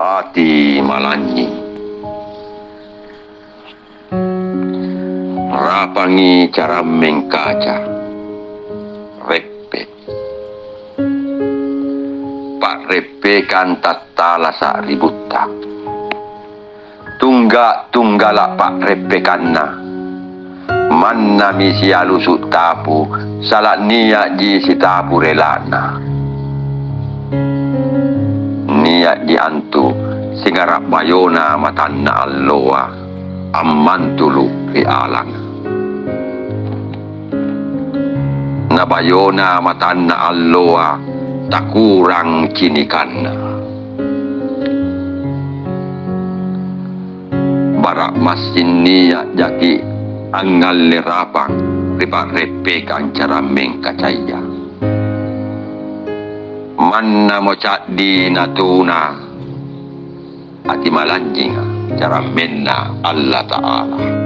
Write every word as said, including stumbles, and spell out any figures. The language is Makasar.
Ati malanynying. Rapangi carammeng kaca. Reppe. Pa'reppekang tattalasa' ri butta. Tungga'-tunggala' pa'reppekanna. Mannami sialusu' tapu, sala' nia'ji sitapu rela'na. Nia'ji antu singara' bayona matanna alloa ammantulu' ri alanga. Na bayona matanna alloa takurang cinikanna. Bara' massing nia' jaki' angngalle rapang ri pa'reppekang carammeng kacaya. Mannamo ca'di natuna ati malanynyinga carammenna Allata'ala.